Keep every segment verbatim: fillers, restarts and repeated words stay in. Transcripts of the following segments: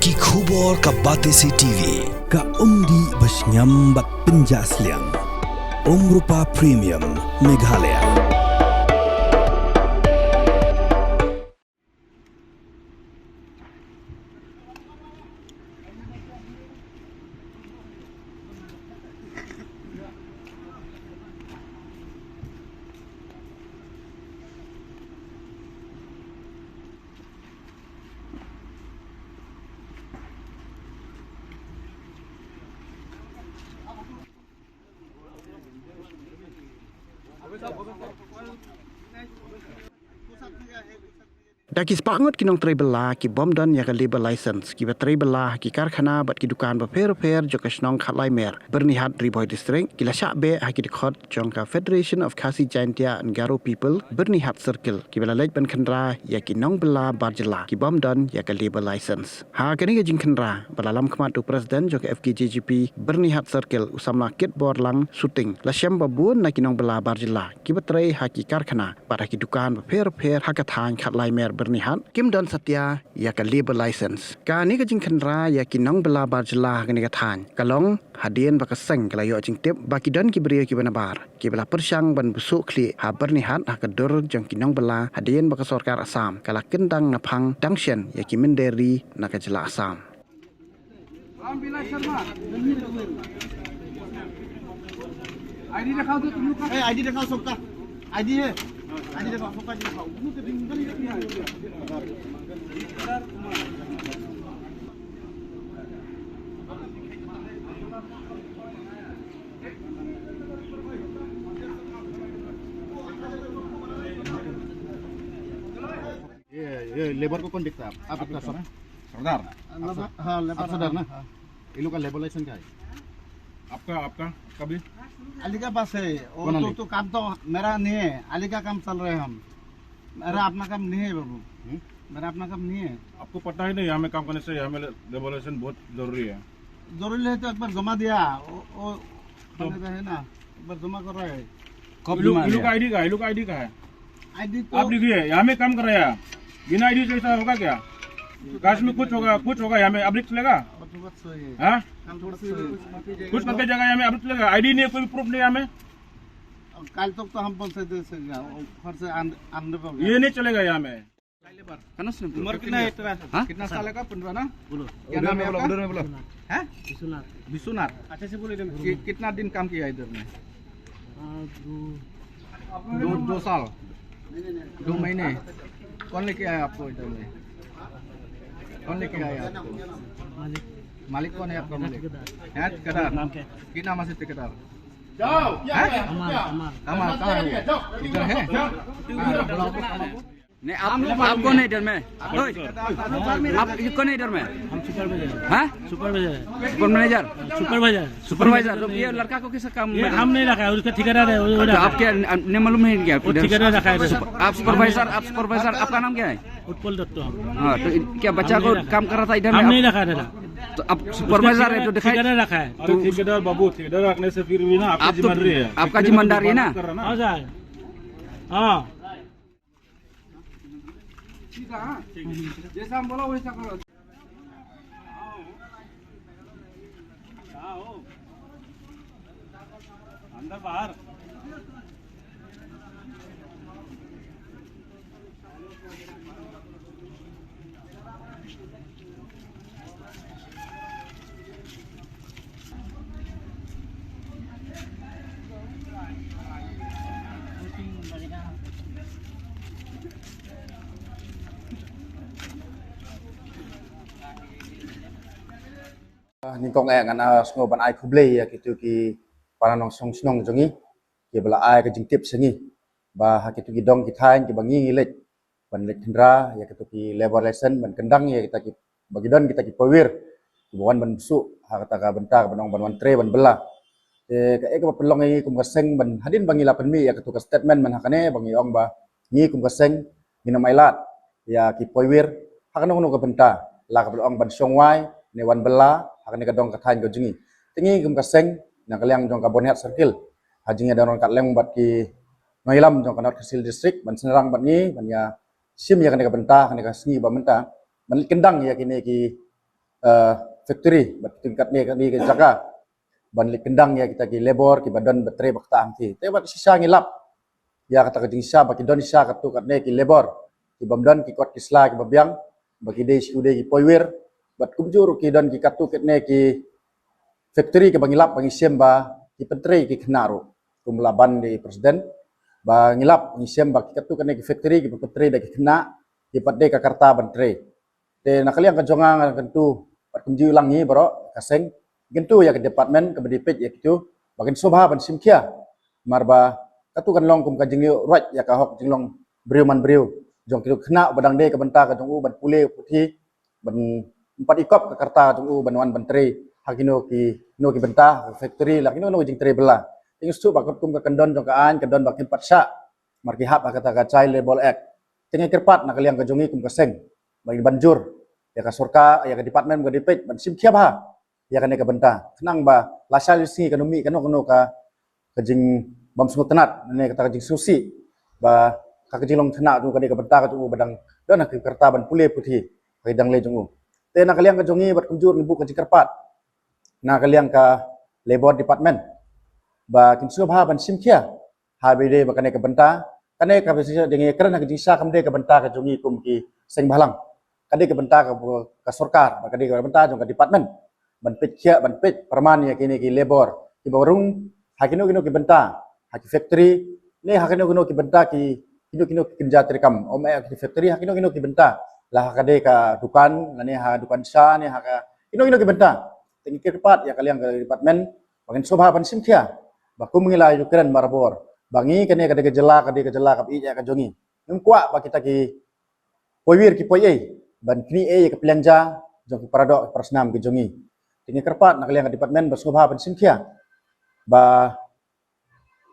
Ki khubor ka Batesi T V, ka umdih ba shngiam bad pynjah sliang. Umrupa Premium, Meghalaya. Da ki spah ngut ki nongtrei bylla ki bym don ïa ka labour license, kiba trei bylla ha ki karkhana bad ki dukan bapher bapher jong ka shnong Khatlai Mer, Byrnihat, Ri Bhoi District, ki la shah beh ha ki dkhot jong ka Federation of Khasi Jaintia and Garo People, Byrnihat Circle, kiba la leit ban khynra ïa ki nongbylla bar jylla ki bym don ïa ka labour license. Ha kane ka jingkhynra ba la lam khmat u President jong ka F K J G P Byrnihat Circle, u samla Kitborlang Suting, la shem ba bun na ki nongbylla bar jylla kiba trei ha ki karkhana bad ha ki dukan bapher bapher ha ka thaiñ Khatlai Mer, Byrnihat, kim don satia ïa ka labour license. Kane ka jingkhynra ïa ki nongbylla bar jylla ha kane ka thaiñ ka long hadien ba ka seng ka la ïoh jingtip ba ki don ki briew kiba nabar kiba la pyrshang ban buh shuh khlieh ha Byrnihat ha ka dur jong ki nongbylla, hadien ba ka sorkar Assam ka la kyndang naphang dang shen ïa ki mynder ri na ka jylla Assam. Ramvilas Sharma, ID दिखाओ तो तुम लोग का। ए, आईडी दिखाओ सबका। आईडी है। आईडी दिखाओ, सबका आईडी दिखाओ। तुम लोग तो दिन भर ही ये, ये लेबर को कौन देखता है? आप, आप देखता है ना? सरदार। लेबर, आप सर-, हाँ, लेबर, आप सरदार ना? हाँ। ये लोग का लेबर लाइसेंस क्या है? आपका, आपका, आपका भी? अली का पास है। वो कौन तो, अली? तो काम तो मेरा नहीं है। अली का काम चल रहे हैं हम। मेरा अपना काम नहीं है बाबू। हम्म? मेरा अपना काम नहीं है। आपको पता है ना, यहाँ में काम करने से यहाँ में ले-, लेबर लाइसेंस बहुत जरूरी है। जरूरी है तो एक बार जमा दिया। वो, वो तो बंदे का है ना, एक बार जमा कर रहा है। कब ये लोग, जमा ये लोग दिया? का आईडी का है, ये लोग का आईडी का है? आईडी तो आप लिखिए, यहाँ में काम कर रहा है। बिना आईडी से ऐसा होगा क्या? काश में कुछ होगा, कुछ होगा यहाँ में, अब्लिक चलेगा? और तो बात सही है। हाँ? हम तो बात सही है। कुछ करके जगह यहाँ में अब्लिक चलेगा? आईडी नहीं है, कोई प्रूफ नहीं है यहाँ में। अब कल तक तो हम बोल सकते थे, वो घर से आन-, आनने को ये नहीं चलेगा यहाँ में। कहाँ से उम्र कितना है तेरा? हाँ? कितना साल का? पंद्रह ना? बोलो। क्या नाम है आपका? उधर में बोलो। हैं? विश्वनाथ। विश्वनाथ। अच्छा से बोलो इधर में। कि-, कितना दिन काम किया इधर में? आ, दो, दो, दो साल। दो महीने। कौन लेके आया आपको इधर में? कौन लेके आया आपको? मालिक। मालिक कौन है आपका मालिक? ठेकेदार। हैं, ठेकेदार? नाम क्या है? की नाम है ठेकेदार? जाओ। हैं? अमर, अमर। अमर, कहाँ है वो? इधर है? हाँ, बुलाओ तो, बुलाओ। नहीं, आप, आप कौन है इधर में? ओए, आप, ये कौन है इधर में? हम सुपरवाइजर हैं। हाँ? सुपरवाइजर हैं। Super manager? सुपरवाइजर। सुपरवाइजर, तो ये लड़का को किसका काम ये में? हम नहीं रखा है, उसका ठेकेदार है, वो, वो अच्छा, रखा है। आपके न-, नहीं मालूम है क्या? वो इधर ठेकेदार रखा है इधर। सुप-, आप सुपरवाइजर, आप सुपरवाइजर, आपका नाम क्या है? उत्पल दत्त हम। हाँ, तो इन-, क्या बच्चा हम को नहीं रखा। काम कराता इधर हम में? नहीं रखा है दादा। तो आप सुपरवाइजर है, तो दिखाई ठेकेदार रखा है। अरे ठेकेदार बाबू, ठेकेदार रखने से फिर भी ना आपका आप तो जिम्मेदारी है। आपका जिम्मेदारी है ना? हाँ सर। हाँ। ठीक है, हाँ? जैसा हम बोला वैसा करो। आओ। आओ। अंदर बाहर। Nyngkong eh ngan, ah, sngew ban ai khublei ïa kito ki para nongshong shnong jong ngi kiba la ai ka jingtip sha ngi ba ha kito ki dong ki thaiñ kiba ngi ngi leit ban leit khynra ïa kito ki labour license, ban kyndang ïa kita ki, ba ki don kita ki pawier kiba wan ban buh shuh ha kata ka bynta kaba ong ban wan trei ban bylla. Te kaei kaba pynlong ïa ngi kum ka seng ban hadien ba ngi la pynmih ïa kato ka statement man ha kane ba ngi ong ba ngi kum ka seng ngin ym ailad ïa ki pawier ha kano kano ka bynta, la kaba ong ban shong wai ne wan bylla ha kane ka dong ka thaiñ ka jong ngi. Te ngi kum ka seng na ka liang jong ka Byrnihat Circle, ha jingïadon ryngkat lem bad ki nongïalam jong ka North Khasi Hills District ban synrang bad ngi ban ïa shim ïa kane ka bynta, kane ka sngi ba mynta, ban leit kyndang ïa kine ki uh, factory bad katne katne ka jaka ban leit kyndang ïa kita ki labor kiba don ba trei ba kata hangti. Te bad shisha ngi lap ïa kata ka jingshisha ba ki don shisha katto katne ki labor kibym don ki kot ki sla kiba biang, ba ki dei shu dei ki poiwir, bad kumjuh ruh ki don ki katto katne ki factory kiba ngi lap ba ngi shem ba ki pyntrei ki khynnah ruh. Kum la ban dei president ba ngi lap ngi shem ba ki katto katne ki factory kiba pyntrei da ki khynnah ki pat dei ka karta ban trei. Te na ka liang ka jong nga, nga kyntu bad kumjuh lang ngi baroh ka seng, kyntu ïa ka department kaba dei peit ïa kitu ba kin sngewbha ban shim khia. Namar ba katu kan long kum ka jingïoh ruh ïa ka hok jinglong briew man briew jong kitu khynnah ba dang dei ka bynta ka jong u ban pule puthi, ban pat ikop ka karta jong u ban wan ban trei ha kino kino ki bynta, ha factory la kino kino ki jingtrei bylla. Te ngi sngewthuh ba katkum ka kyndon jong ka aiñ ka don ba kin pat shah namar ki hap ha kata ka Child Labour Act. Te ngi kyrpad na ka liang ka jong ngi kum ka seng ba ngin ban jur ïa ka sorkar, ïa ka department ba dei peit ban shim khia bha ïa kane ka bynta, khnang ba lashai lashisngi kan ym mih kano kano ka ka jingbym sngewtynnat ne kata ka jingsngewsih ba ka ka jinglong khynnah jong kane ka bynta ka jong u ba dang don ha ki karta ban pule puthi ha ki dang lei jong u. Te na ka liang ka jong ngi bad kumjuh ngi buh ka jingkyrpad na ka liang ka Labour Department ba kin sngewbha ban shim khia ha ba dei ba kane ka bynta, kane ka bynta jong ngi kren ha ka jingshisha kam dei ka bynta ka jong ngi kum ki seng bhalang, ka dei ka bynta ka, ka sorkar, ba ka dei ka bynta jong ka department ban peit khia, ban peit pyrman ïa kine ki labor kiba rung ha kino kino ki bynta, ha ki factory ne ha kino kino ki bynta ki kino kino ki kynja trei kam, ym eh ha ki factory, ha kino kino ki bynta, la ha ka dei ka dukan lane ha dukan sha ne ha ka kino kino ki bynta. Te ngi kyrpad ïa ka liang ka department ba ngin sngewbha ban shim khia ba kum ngi la ïa kren barabor ba ngi kane ka dei ka jylla, ka dei ka jylla kaba ïeit ïa ka jong ngi. Ngim kwah ba kita ki poiwir ki poi ei ban knieh ei ïa ka pliang ja jong ki paradoh ki parasnam ki jong ngi. Te ngi kyrpad na ka liang ka department ba sngewbha ban shim khia ba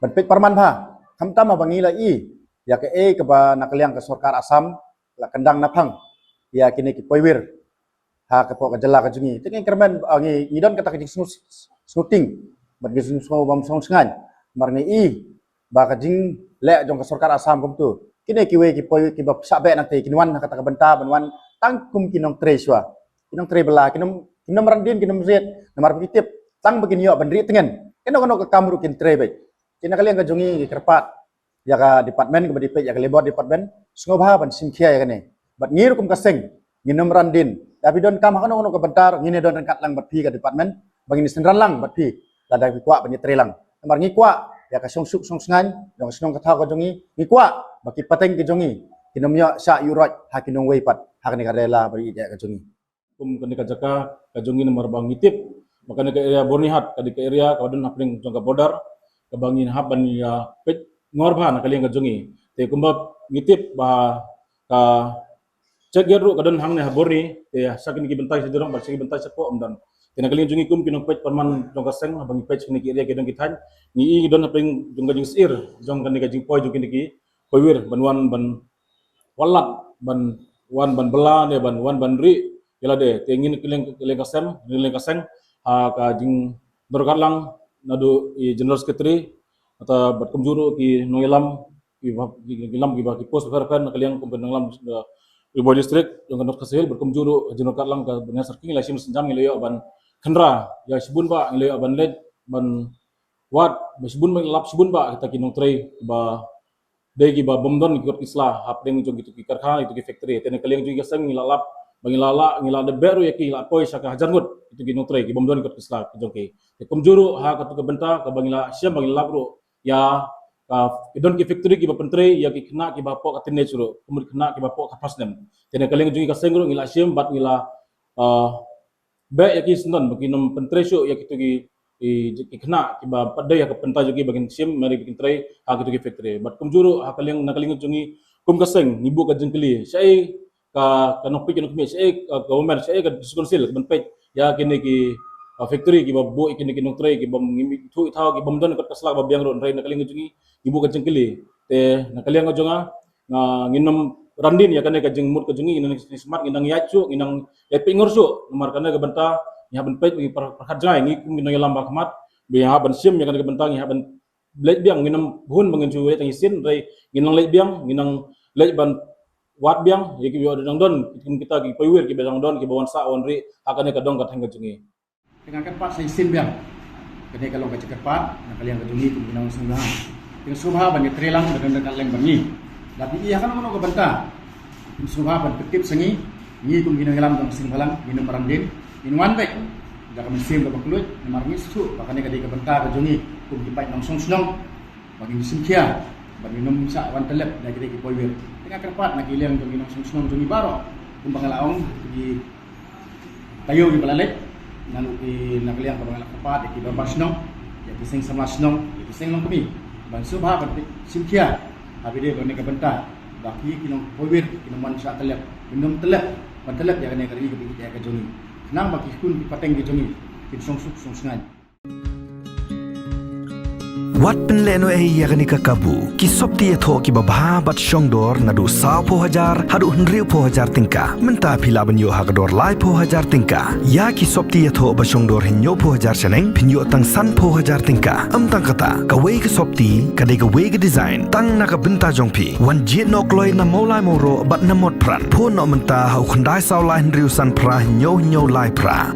ban peit pyrman bha, khamtam ba ngi la i ïa kaei kaba na ka liang ka sorkar Assam la kyndang naphang ïa kine ki poiwir ha ka pok ka jylla ka jong ngi. Te ngi kyrmen, ah, ngi, ngi don kata ka jingsngew, sngewting bad ngi sngewsngew bym sngewsngaiñ namar ngi i ba ka jingleh jong ka sorkar Assam kumtu, kine kiwei ki poi kiba shah beh nangtei kin wan ha kata ka bynta ban wan tang kum ki nongtrei shuwa, ki nongtrei bylla, kin ym, kin ym ran dien, kin ym riat namar ba ki tip tang ba kin ïoh ban rieh tngen, kano kano ka kam ruh kin trei beit. Te na ka liang ka jong ngi ngi kyrpad ïa ka department kaba dei peit, ïa ka Labour Department, sngewbha ban shim khia ïa kane. Bad ngi ruh kum ka seng ngin ym ran dien, lada phi don kam ha kano kano ka bynta ruh ngin ïa don ryngkat lang bad phi ka department ba ngin ïa synran lang bad phi lada phi kwah ban ïa trei lang. Namar ngi kwah ïa ka shongsuk shongsngaiñ jong ka shnong ka thaw ka jong ngi, ngi kwah ba ki pateng ki jong ngi kin ym ïoh shah ïuh roit ha ki nongwei pat ha kane ka rila ba ïeit ka jong ngi. Kum kane ka jaka ka jong ngi namar ba ngi tip ba kane ka area Byrnihat ka dei ka area kaba don hapdeng jong ka border kaba ngin hap ban ïa peit ngor bha na ka liang ka jong ngi. Te kumba ngi tip ba ka check gate ruh ka don hangne ha Byrni, te sha kine ki bynta sha jrong bad sha ki bynta shapoh ym don. Te na ka liang jong ngi kum ki nongpeit pyrman jong ka seng, haba ngi peit sha kine ki area ki don ki thaiñ, ngi i ngi don hapdeng jong ka jingsyier jong kane ka jingpoi jong kine ki poiwir ban wan ban wallam ban wan ban bylla ne ban wan ban rieh ïa lade. Te ngi na ka liang, liang ka sem, liang ka seng, ha ka jingdorkar lang naduh i General Secretary, kata bad kumjuh ruh ki nongïalam kiba, ki, ki lam kiba ki post pher pher na ka liang kum ki nongïalam, eh, Ri Bhoi District jong ka North Khasi Hills, bad kumjuh ruh jingdorkar lang ka Byrnihat Circle, ngi la shim synjam, ngi la ïoh ban kynra ïa shibun ba, ngi la ïoh ban leit ban wad ba shibun ba, ngi la lap shibun ba kita ki nongtrei ba dei kiba bym don ki kot ki sla hapdeng jong kito ki karkhana, kito ki factory. Te na ka liang jong ngi ka seng ngi la lap ba ngi la lah, ngi la dep beh ruh ïa ki, la poi sha ka hajar ngut kito ki nongtrei ki bym don ki kot ki sla ki jong ki. Te kumjuh ruh ha katu ka bynta kaba ngi la shem ba ngi la lap ruh ïa ka, ki don ki factory kiba pyntrei ïa ki khynnah kiba hapoh ka teenage ruh, ka mut khynnah kiba hapoh ka phra snem. Te na ka liang jong ngi ka seng ruh ngi la shem bad ngi la, ah, beh ïa ki syndon ba kin ym pyntrei shuh ïa kito ki, ki, ki khynnah kiba pat dei ha ka bynta jong ki ba kin shim, mari ba kin trei ha kito ki factory. Bad kumjuh ruh ha ka liang, na ka liang jong ngi kum ka seng ngi buh ka jingkylli, shaei ka, ka nongpeit ka nongkhmih, shaei ka, ka government, shaei ka District Council ka ban peit ïa kine ki, ah, factory kiba buh ïa kine ki nongtrei kiba ngim ithuh ithaw, kibym don kot ka sla ba biang ruh, hynrei na ka liang jong ngi ngi buh ka jingkylli. Te na ka liang jong nga, nga ngin ym ran dien ïa kane ka jingmut ka jong ngi, ngin nang smat, ngin nang ïaid shuh, ngin nang ïaid peit ngor shuh namar kane ka bynta ngi hap ban peit, ngi pyrkhat jngai, ngi kum ngi nongïalam ba khmat ba ngi hap ban shim ïa kane ka bynta, ngi hap ban leit biang, ngin ym hun ba ngin shu leit tang shisien, hynrei ngin nang leit biang, ngin nang leit ban wad biang ïa kiba ïoh dang don, kum kita ki poiwir kiba dang don, kiba wan sah wan rieh ha kane ka dong ka thaiñ ka jong ngi. Te nga kyrpad sa shisien biang. Kane ka long ka jingkyrpad na ka liang ka jong ngi kum ki nongshong shnong. Te nga sngewbha ban ïatrei lang da ka liang bad ngi. Lada phi ïohi ha kano kano ka bynta, phin sngewbha ban pyntip sa ngi. Ngi kum ki nongïalam jong ka seng bhalang, ngi nym marang dien, ngin wan beit da ka mynsiem kaba kylluid, namar ngi sngewthuh ba kane ka dei ka bynta ka jong ngi kum ki paid nongshong shnong. Ba ngin shim khia, ba ngin nym shah wan tyllep na ki dei ki poiwir. Te nga kyrpad na ki liang jong ki nongshong shnong jong ngi baroh, kumba nga la ong, ki taïew kiba la leit, naduh ki, na ka liang kaba nga la kyrpad ïa ki dorbar shnong, ïa ki seng samla shnong, ïa ki seng longkmie, ban sngewbha ban shim khia ha ba dei ba kane ka bynta, ba ki, ki nongpoiwir kin nym wan shah tyllep, kin nym tyllep, ban tyllep ïa kane ka ri kaba ïeit ka jong ngi. Khnang ba ki khun ki pateng ki jong ngi kin shong suk shong shngaiñ. Wat pynlehnohei ïa kane ka kabu. Ki sopti ïathoh kiba bha bad shongdor naduh sawphew hajar haduh hynriewphew hajar tyngka. Mynta phi lah ban ïoh ha ka dor laiphew hajar tyngka. Ïa ki sopti ïathoh ba shongdor hynñiewphew hajar shaneng, phin ïoh tang sanphew hajar tyngka. Ym tang kata, kawei ka sopti ka dei kawei ka design tang na ka bynta jong phi. Wan jied noh kloi na Mawlai Mawroh bad na Motphran. Phone noh mynta ha u khyndai saw lai hynriew san phra hynñiew hynñiew lai phra.